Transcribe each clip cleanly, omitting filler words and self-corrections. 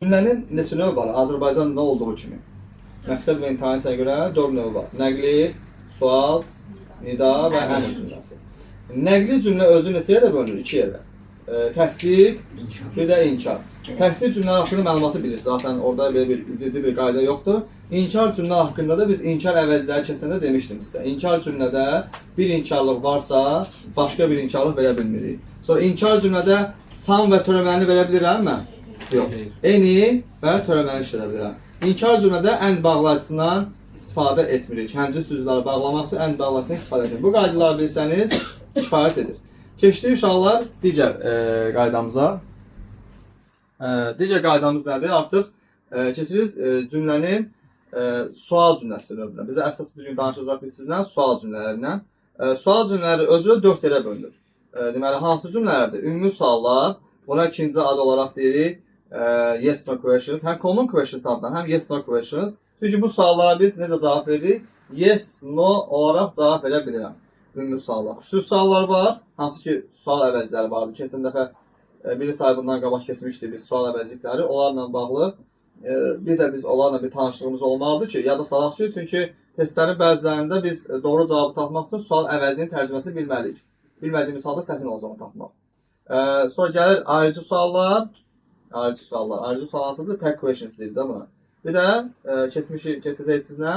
Cümlənin neçə növü var? Azərbaycanda olduğu kimi. Məqsəd və intonasiyaya görə 4 növü var. Nəqli, sual, nida və əmr cümləsi. Nəqli cümlə özü neçə yerə bölünür? İki yerə. Təsdiq, bir də inkar. Təsdiq cümlə haqqında məlumatı bilirsiniz. Zaten orada belə bir ciddi bir qayda yoxdur. İnkar cümlə haqqında da biz inkar əvəzləri keçəndə demişdim sizə. İnkar cümlədə bir inkarlıq varsa, başqa bir inkarlıq verə bilmirik. Sonra inkar cümlədə san və törəməni verə bilirəm mən? Yox. Eni və törəməni işlədə bilirəm. İnkar cümlədə ən bağlayıcısından istifadə etmirik. Həmcə sözləri bağlamaq üçün ən bağlayıcısından istifadə etmirik. Bu qaydaları bilsəniz kifayət edir. Keçdik uşaqlar digər qaydamıza. Digər qaydamız nədir? Artıq keçirik cümlənin sual cümləsi növünə. Bizə əsas bu gün danışacaq biz sizlə sual cümlələrindən. Sual cümlələri özü də 4 yerə bölünür. Deməli hansı cümlələrdir? Ümumi suallar. Buna ikinci ad olaraq deyirik yes no questions. Həm common questions adlanır, həm yes no questions. Çünki bu suallara biz necə cavab veririk? Yes, no olaraq cavab verə bilirəm. Ümumi suallar. Xüsusi suallar var, hansı ki sual əvəzləri vardı. Keçən dəfə bir neçə ay bundan qabaq keçmişdik biz sual əvəzlikləri. Onlarla bağlı bir də biz onlarla bir tanışlığımız olmalıdır ki, yada salaq ki, çünki testlərin bəzilərində biz doğru cavabı tapmaq üçün sual əvəzinin tərcüməsini bilməliyik. Bilmədiyimiz halda çətin olacaq onu tapmaq. Sonra gəlir ayrıcı suallar. Ayrıcı suallar. Ayrıcı sual hansıdır? Tag questions deyir də buna. Bir də keçəcək sizlə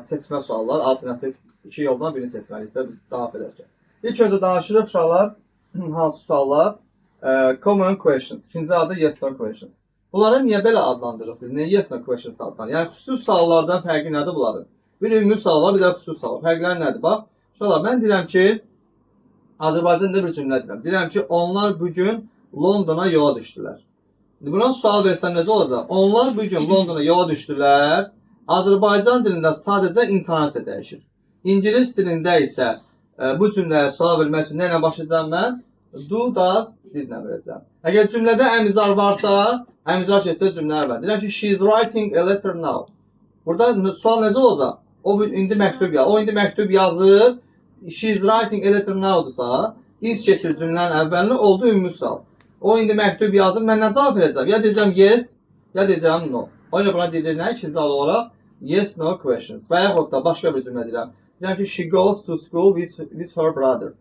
seçmə suallar, alternativ iki yoldan birini seçməliyik də biz cavab verərkən. İlk öncə danışırıq uşaqlar hansı suallar? Common questions. İkinci adı yes no questions. Bunları niyə belə adlandırırıq biz? Niyə yes no questions adlanır? Yəni xüsusi suallardan fərqi nədir bunların? Bir ümumi sual var, bir də xüsusi sual var. Fərqləri nədir? Bax, uşaqlar, mən deyirəm ki, Azərbaycanda bir cümlə deyirəm. Deyirəm ki, onlar bu gün Londona yola düşdülər. İndi buna sual versəm necə olacaq? Onlar bu gün Londona yola düşdülər. Azərbaycan dilində sadəcə intonasiya dəyişir. İngilis dilində isə bu cümləyə sual vermək üçün nə ilə başlayacağam mən? Do, does, did ilə verəcəm. Əgər cümlədə am, is, are varsa, am, is, are keçsə cümlə əvvəl. Deyirəm ki, she is writing a letter now. Burada sual necə olacaq? O indi məktub yaz. O indi məktub yazır. She is writing a letter now-dursa, is keçir cümlənin əvvəlini, oldu ümumi sual. O indi məktub yazır, mən nə cavab verəcəm? Ya deyəcəm yes, ya deyəcəm no. O ilə buna deyilir nə? İkinci ad olaraq yes, no questions. Və yaxud da başqa bir cümlə deyirəm. Deyirəm ki, she goes to school with her brother.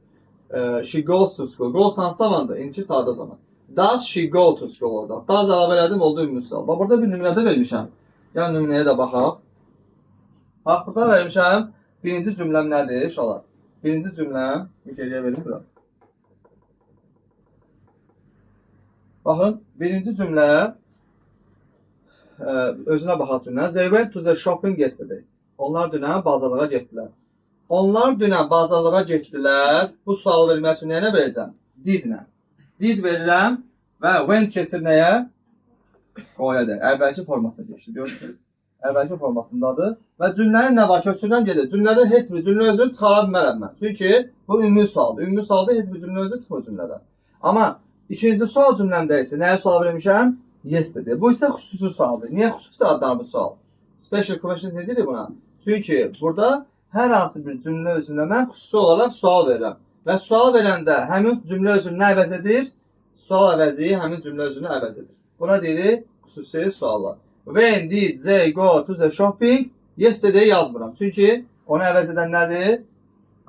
She goes to school. Goes hansı zamandır? İndiki sadə zaman. Does she go to school olacaq. Does əlavə elədim, oldu ümumi sual. Bax, burada bir nümunə də vermişəm. Yəni nümunəyə də baxaq. Bax, burada vermişəm. Birinci cümləm nədir, uşaqlar? Birinci cümləm, bir geriyə verim biraz. Baxın, birinci cümlə özünə baxaq cümlə. They went to the shopping yesterday. Onlar dünən bazarlığa getdilər. Onlar dünən bazarlığa getdilər. Bu sualı vermək üçün nəyinə verəcəm? Did-lə. Did verirəm və went keçir nəyə? Go'ya da. Əvvəlki formasına keçdi. Görürsünüz? Əvvəlki formasındadır. Və cümlənin nə var? Köçürürəm gedir. Cümlədən heç bir cümlə özünü çıxara bilmərəm mən. Çünki bu ümumi sualdır. Ümumi sualda heç bir cümlə özü çıxmır cümlədən. Amma ikinci sual cümləmdə isə nəyə sual vermişəm? Yesterday. Bu isə xüsusi sualdır. Niyə xüsusi adlanır bu sual? Special question nə deyirik buna? Çünki burada hər hansı bir cümlə özündə mən xüsusi olaraq sual verirəm. Və sual verəndə həmin cümlə özünü nə əvəz edir? Sual əvəzi həmin cümlə özünü əvəz edir. Buna deyirik xüsusi suallar. When did they go to the shopping? Yesterday yazmıram. Çünki onu əvəz edən nədir?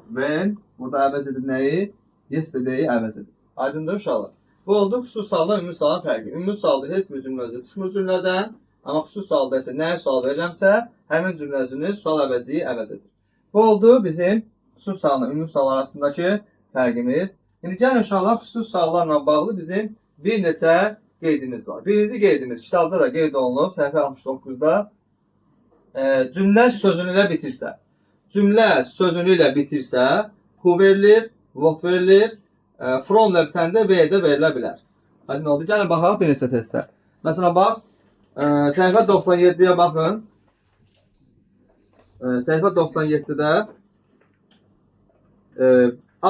When burada əvəz edir nəyi? Yesterday-i əvəz edir. Aydındır uşaqlar? Bu oldu xüsusi sualla ümumi sualın fərqi. Ümumi sualda heç bir cümlə özü çıxmır cümlədən, amma xüsusi sualda isə nəyə sual verirəmsə, həmin cümlə özünü sual əvəzi əvəz edir. Bu oldu bizim xüsusi sualla ümumi sual arasındakı fərqimiz. İndi gəlin uşaqlar, xüsusi suallarla bağlı bizim bir neçə qeydimiz var. Birinci qeydimiz kitabda da qeyd olunub, səhifə 69-da cümlə sözünü ilə bitirsə, cümlə sözünü ilə bitirsə, who verilir, what verilir, from ilə bitəndə V də verilə bilər. Hadi nə oldu? Gəlin baxaq bir neçə testə. Məsələn bax, səhifə 97-yə baxın. Səhifə 97-də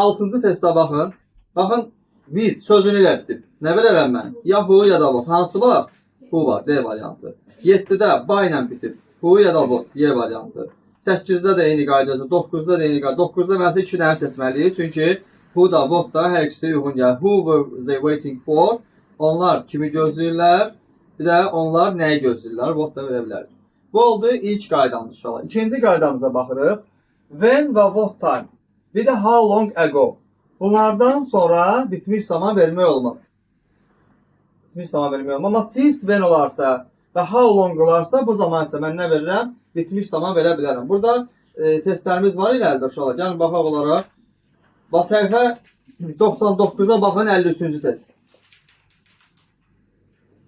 6-cı testə baxın. Baxın, biz sözünü ilə bitib. Nə verərəm mən? Ya who ya da what. Hansı var? Who var, D variantı. 7-də by ilə bitib. Who ya da what, Y variantı. 8-də də eyni qaydası, 9-da da eyni qayda. 9-da məsələn 2 dənə seçməliyik. Çünki who da what da hər ikisi uyğun gəlir. Who were they waiting for? Onlar kimi gözləyirlər? Bir də onlar nəyi gözləyirlər? What da verə bilərik. Bu oldu ilk qaydamız uşaqlar. İkinci qaydamıza baxırıq. When və what time. Bir də how long ago. Bunlardan sonra bitmiş zaman vermək olmaz. Bitmiş zaman vermək olmaz. Amma since when olarsa və how long olarsa, bu zaman isə mən nə verirəm? Bitmiş zaman verə bilərəm. Burada testlərimiz var irəlidə uşaqlar. Gəlin baxaq onlara. Bax, səhifə 99-a baxın, 53-cü test.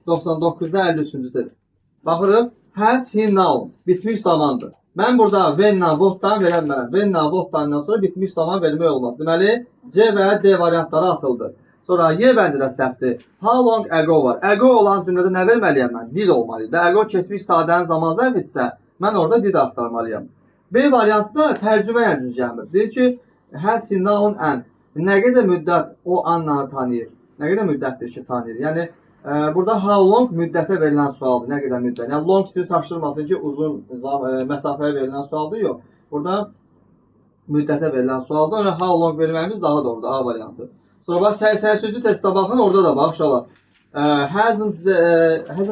99-da 53-cü test. Baxırıq. Has he known. Bitmiş zamandır. Mən burada when-la what-dan verə bilmərəm. When-la what-dan sonra bitmiş zaman vermək olmaz. Deməli, C və D variantları atıldı. Sonra Y bəndi də səhvdir. How long ago var. Ago olan cümlədə nə verməliyəm mən? Did olmalıdır. Ago keçmiş sadənin zaman zərfidirsə, mən orada did axtarmalıyam. B variantı da tərcümə ilə düz gəlmir. Deyir ki, has he known Ann. Nə qədər müddət o Annanı tanıyır? Nə qədər müddətdir ki, tanıyır? Yəni burada how long müddətə verilən sualdır. Nə qədər müddət? Yəni long sizi çaşdırmasın ki, uzun məsafəyə verilən sualdır. Yox. Burada müddətə verilən sualdır. Ona how long verməyimiz daha doğrudur. A variantı. Sonra bax, 83-cü testə baxın, orada da bax uşaqlar. Hasn't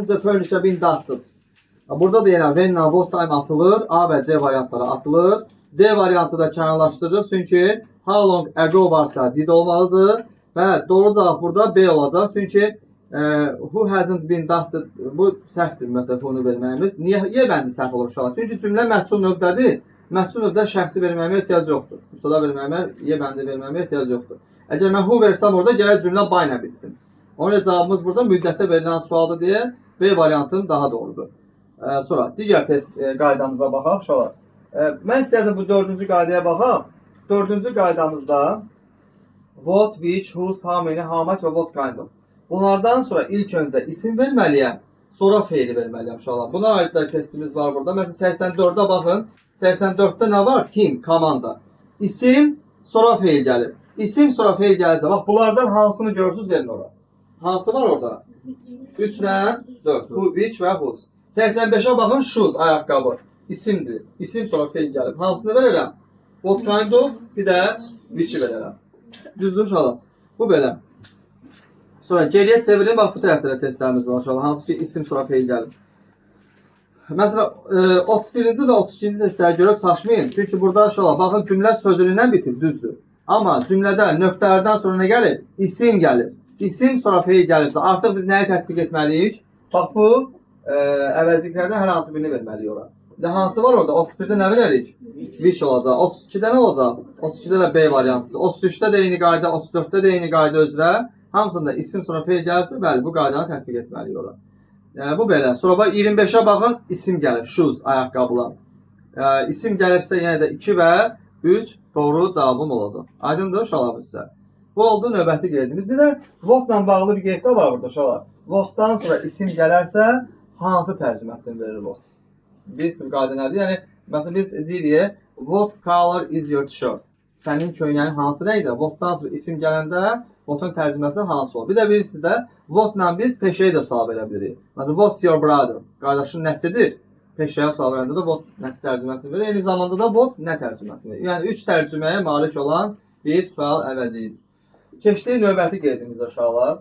the furniture been dusted? Burada da yenə when what time atılır. A və C variantları atılır. D variantı da kənarlaşdırırıq. Çünki how long ago varsa did olmalıdır. Və doğru cavab burada B olacaq. Çünki who hasn't been dusted, bu səhvdir ümumiyyətlə who-nu verməyimiz. Niyə Y bəndi səhv olur uşaqlar? Çünki cümlə məhsul növdədir. Məhsul növdə şəxsi verməyimə ehtiyac yoxdur. Mübtəda verməyimə, Y bəndi verməyimə ehtiyac yoxdur. Əgər mən who versəm, orada gərək cümlə by ilə bitsin. Ona görə cavabımız burada müddətə verilən sualdır deyə B variantım daha doğrudur. Sonra digər test qaydamıza baxaq uşaqlar. Mən istərdim bu dördüncü qaydaya baxaq. Dördüncü qaydamızda what, which, whose, how many, how much və what kind of. Bunlardan sonra ilk öncə isim verməliyəm, sonra feili verməliyəm uşaqlar. Buna aid də testimiz var burada. Məsələn, 84-də baxın. 84-də nə var? Team, komanda. İsim, sonra feil gəlir. İsim, sonra feil gəlirsə, bax, bunlardan hansını görürsüz, verin ora. Hansı var orada? 3 ilə 4. Who, which və whose. 85-ə baxın, shoes, ayaqqabı. İsimdir. İsim, sonra feil gəlib. Hansını verərəm? What kind of, bir də which-i verərəm. Düzdür uşaqlar? Bu belə. Sonra geriyə çevirin, bax, bu tərəfdə də testlərimiz var uşaqlar. Hansı ki isim, sonra feil gəlib. Məsələn, 31-ci və 32-ci testlərə görə çaşmayın. Çünki burada uşaqlar, baxın, cümlə sözlüyündən bitib, düzdür. Amma cümlədə nöqtələrdən sonra nə gəlir? İsim gəlir. İsim, sonra feil gəlibsə, artıq biz nəyi tətbiq etməliyik? Bax, bu əvəzliklərdən hər hansı birini verməliyik ora. Bir də hansı var orada? 31-də nə verərik? Which olacaq. 32-də nə olacaq? 32-də də B variantıdır. 33-də də eyni qayda, 34-də də eyni qayda üzrə. Hamısında isim, sonra feil gəlirsə, bəli, bu qaydanı tətbiq etməliyik ora. Yəni, bu belə. Sonra bax, 25-ə baxın, isim gəlib. Shoes, ayaqqabılar. İsim gəlibsə yenə də 2 və 3 doğru cavabım olacaq. Aydındır uşaqlar bu sizə? Bu oldu növbəti qeydimiz. Bir də what-la bağlı bir qeyd də var burada uşaqlar. What-dan sonra isim gələrsə, hansı tərcüməsini verir what? Bilirsiniz qayda nədir? Yəni məsələn, biz deyirik, "What color is your t-shirt?" Sənin köynəyin hansı rəngdir? What-dan sonra isim gələndə what-un tərcüməsi hansı olur? Bir də bilirsiniz də, what-la biz peşəyə də sual verə bilirik. Məsələn, "What's your brother?" Qardaşın nəsidir? Peşəyə sual verəndə də what nəsi tərcüməsini verir. Eyni zamanda da what nə tərcüməsini verir. Yəni üç tərcüməyə malik olan bir sual əvəzidir. Keçdik növbəti qeydimizə uşaqlar.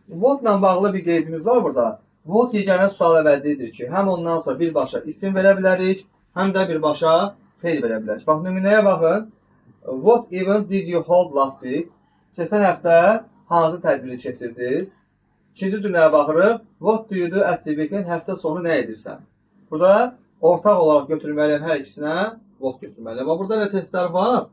What-la bağlı bir qeydimiz var burada. What yeganə sual əvəzidir ki, həm ondan sonra birbaşa isim verə bilərik, həm də birbaşa feil verə bilərik. Bax, nümunəyə baxın. What event did you hold last week? Keçən həftə hansı tədbiri keçirdiniz? İkinci cümləyə baxırıq. What do you do at the weekend? Həftə sonu nə edirsən? Burada ortaq olaraq götürməliyəm, hər ikisinə what götürməliyəm. Bax, burada nə testlər var?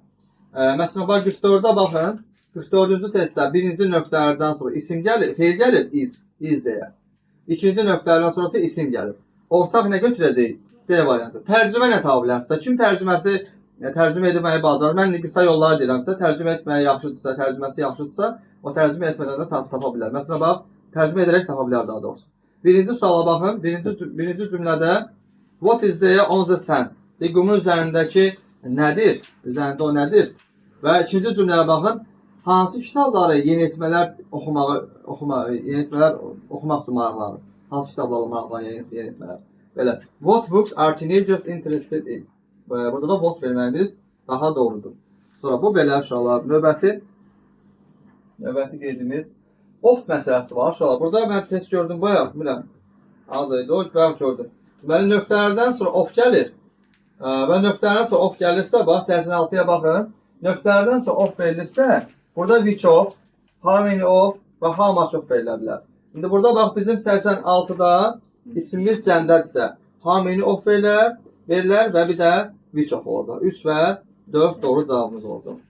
Məsələn, bax, 44-də baxın. 44-cü testdə birinci nöqtələrdən sonra isim gəlir, feil gəlir, is, is deyə. İkinci nöqtələrdən sonrası isim gəlir. Ortaq nə götürəcəyik? D variantı. Tərcümə nə tapa bilərsə, kim tərcüməsi tərcümə etməyi bacarır. Mən indi qısa yollar deyirəm sizə. Tərcümə etməyi yaxşıdırsa, tərcüməsi yaxşıdırsa, o tərcümə etmədən də tapa bilər. Məsələn, bax, tərcümə edərək tapa bilər daha doğrusu. Birinci suala baxın. Birinci cümlədə "What is there on the sand?" Qumun üzərindəki nədir? Üzərində o nədir? Və ikinci cümləyə baxın. Hansı kitabları yeniyetmələr oxumağı, oxuma, yeniyetmələr oxumaq üçün maraqlanır? Hansı kitabları maraqlanır yeniyetmələr? Belə. What books are teenagers interested in? Və burada da what verməyimiz daha doğrudur. Sonra bu belə uşaqlar. Növbəti qeydimiz. Of məsələsi var uşaqlar. Burada mən test gördüm bayaq, bilmirəm. Az idi o, bayaq gördüm. Deməli nöqtələrdən sonra of gəlir. Və nöqtələrdən sonra of gəlirsə, bax 86-ya baxın. Nöqtələrdən sonra of verilirsə, burada which of, how many of və how much of verilə bilər. İndi burada bax bizim 86-da ismimiz Cəmdədirsə, how many of verilər və bir də which of olacaq. 3 və 4 doğru cavabımız olacaq.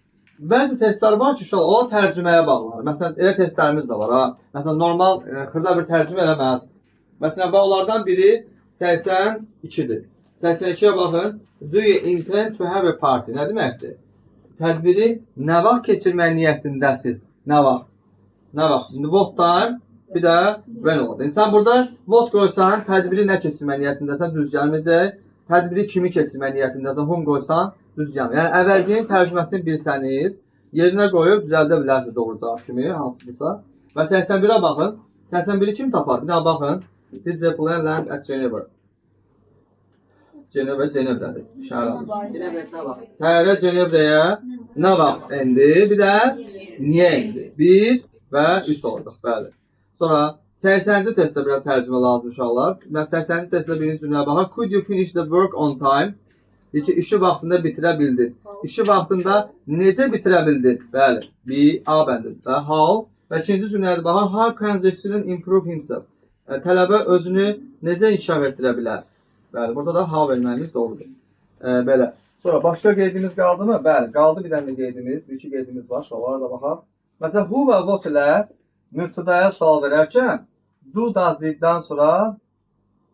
Bəzi testlər var ki, uşaqlar, onlar tərcüməyə bağlanır. Məsələn, elə testlərimiz də var ha. Məsələn, normal xırda bir tərcümə eləməlisiniz. Məsələn, və onlardan biri 82-dir. 82-yə baxın. Do you intend to have a party? Nə deməkdir? Tədbiri nə vaxt keçirmək niyyətindəsiz? Nə vaxt? Nə vaxt? İndi what time, bir də when olacaq. İnsan burada what qoysan, tədbiri nə keçirmək niyyətindəsən, düz gəlməyəcək. Tədbiri kimi keçirmək niyyətindəsən, whom qoysan, düz gəlmir. Yəni əvəzinin tərcüməsini bilsəniz, yerinə qoyub düzəldə bilərsiniz doğru cavab kimi, hansıdırsa. Və 81-ə baxın. 81-i kim tapar? Bir daha baxın. Did the plane land at Geneva? Geneva, Cenevrədir. Şəhər adı. Təyyarə Cenevrəyə nə vaxt endi? Bir də niyə endi? 1 və 3 olacaq, bəli. Sonra 80-ci testdə biraz tərcümə lazım uşaqlar. Mən 80-ci testdə birinci cümləyə baxaq. Could you finish the work on time? Deyir ki, işi vaxtında bitirə bildin. İşi vaxtında necə bitirə bildin? Bəli. B, A bəndi. Və how? Və ikinci cümləyə də baxaq. How can the student improve himself? Tələbə özünü necə inkişaf etdirə bilər? Bəli, burada da how verməyimiz doğrudur. Belə. Sonra başqa qeydimiz qaldı mı? Bəli, qaldı bir dənə qeydimiz. Bir iki qeydimiz var. Onlara da baxaq. Məsələn, who və what ilə mübtədaya sual verərkən do, does, did-dən sonra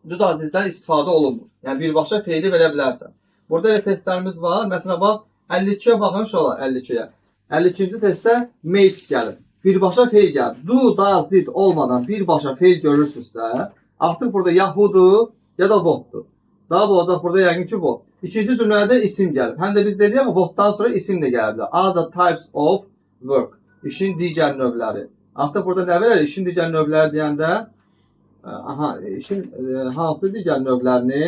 do, does, did-dən istifadə olunmur. Yəni birbaşa feili verə bilərsən. Burada elə testlərimiz var. Məsələn, bax 52-yə baxın uşaqlar, 52-yə. 52-ci testdə makes gəlir. Birbaşa feil gəlir. Do, does, did olmadan birbaşa feil görürsünüzsə, artıq burada ya who-dur, ya da what-dur. Cavab olacaq burada yəqin ki what. İkinci cümlədə isim gəlib. Həm də biz dedik amma what-dan sonra isim də gələ bilər. Other types of work. İşin digər növləri. Artıq burada nə verər? İşin digər növləri deyəndə aha, işin hansı digər növlərini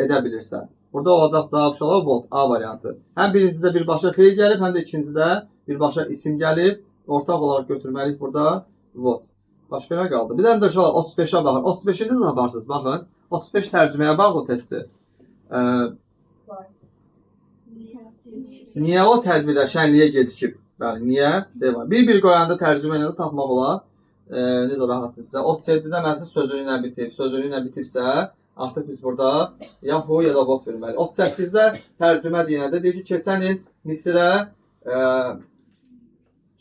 edə bilirsən. Burada olacaq cavab uşaqlar what, A variantı. Həm birincidə birbaşa feil gəlib, həm də ikincidə birbaşa isim gəlib. Ortaq olaraq götürməliyik burada what. Başqa nə qaldı? Bir dənə də uşaqlar 35-ə baxın. 35-i necə taparsınız? Baxın. 35 tərcüməyə bağlı testdir. Niyə o tədbirdə şənliyə gecikib? Bəli, niyə? Devam. Bir-bir qoyanda tərcümə ilə də tapmaq olar. Necə rahatdırsa. 37-də məsələn sözünü ilə bitib, sözünü ilə bitibsə, artıq biz burada ya who ya da what verməliyik. 38-də tərcümə deyəndə deyir ki, keçən il Misirə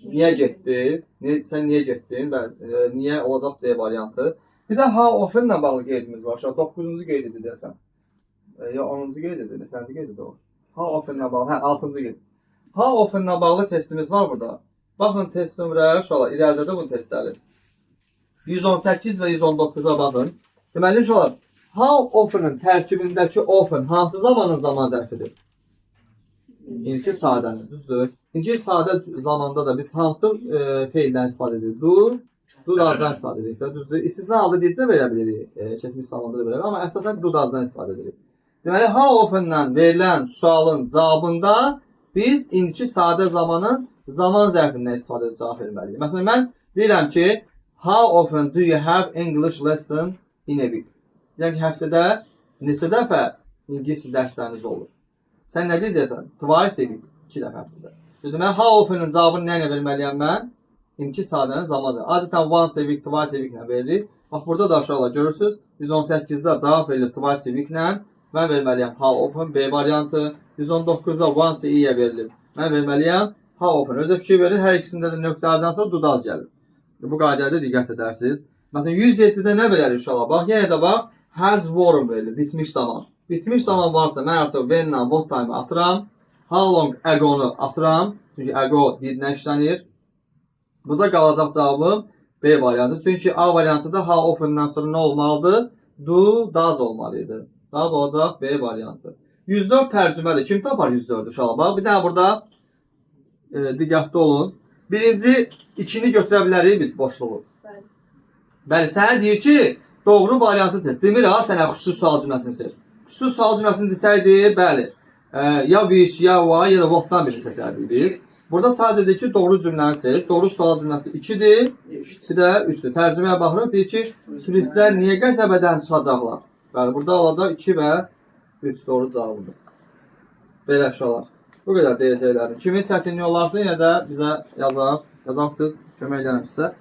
niyə getdi? Niyə, sən niyə getdin? Bəli, niyə olacaq D variantı. Bir də how often ilə bağlı qeydimiz var. Uşaq 9-cu qeyd idi desəm. Ya 10-cu qeyd idi, neçənci qeyd idi o? How often ilə bağlı, hə, 6-cı qeyd. How often ilə bağlı testimiz var burada. Baxın test nömrə, uşaqlar, irəlidə də bunun testləri. 118 və 119-a baxın. Deməli, uşaqlar, how often-ın tərkibindəki often hansı zamanın zaman zərfidir? İndiki sadənin, düzdür? İndiki sadə zamanda da biz hansı feildən istifadə edirik? Do, do does-dan istifadə edirik də, düzdür? İstisna halda did də verə bilirik, keçmiş zamanda da verə bilirik, amma əsasən do does-dan istifadə edirik. Deməli, how often-dan verilən sualın cavabında biz indiki sadə zamanın zaman zərfindən istifadə edib cavab verməliyik. Məsələn, mən deyirəm ki, how often do you have English lesson in a week? Deyirəm ki, həftədə neçə dəfə ingilis dərsləriniz olur? Sən nə deyəcəksən? Twice a week. 2 dəfə həftədə. Deməli, how often-ın cavabını nə ilə verməliyəm mən? İndiki sadənin zaman zərfi. Adətən once a week, twice a week ilə veririk. Bax, burada da uşaqlar görürsünüz. 118-də cavab verilib twice a week ilə. Mən verməliyəm how often, B variantı. 119-da once a year verilib. Mən verməliyəm how often. Özə fikir verin, hər ikisində də nöqtələrdən sonra do does gəlir. Bu qaydaya da diqqət edərsiniz. Məsələn, 107-də nə verərik uşaqlar? Bax, yenə də bax, has worn verilir, bitmiş zaman. Bitmiş zaman varsa mən artıq when-lə what time atıram. How long ago-nu atıram. Çünki ago did-lə işlənir. Burada qalacaq cavabım B variantı. Çünki A variantı da how often-dan sonra nə olmalıdır? Do, does olmalı idi. Cavab olacaq B variantı. 104 tərcümədir. Kim tapar 104-ü uşaqlar? Bax, bir dənə burada diqqətli olun. Birinci ikini götürə bilərik biz boşluğu. Bəli. Bəli, sənə deyir ki, doğru variantı seç. Demir ha, sənə xüsusi sual cümləsini seç. Xüsusi sual cümləsini desəydi, bəli. Ya which, ya why, ya da what-dan birini seçərdik biz. Burada sadəcə deyir ki, doğru cümləni seç. Doğru sual cümləsi 2-dir, 2 də 3-dür. Tərcüməyə baxırıq, deyir ki, turistlər niyə qəsəbədən çıxacaqlar? Bəli, burada olacaq 2 və 3 doğru cavabımız. Belə uşaqlar. Bu qədər deyəcəklərim. Kimin çətinliyi olarsa yenə də bizə yazar, yazarsınız, kömək edərəm sizə.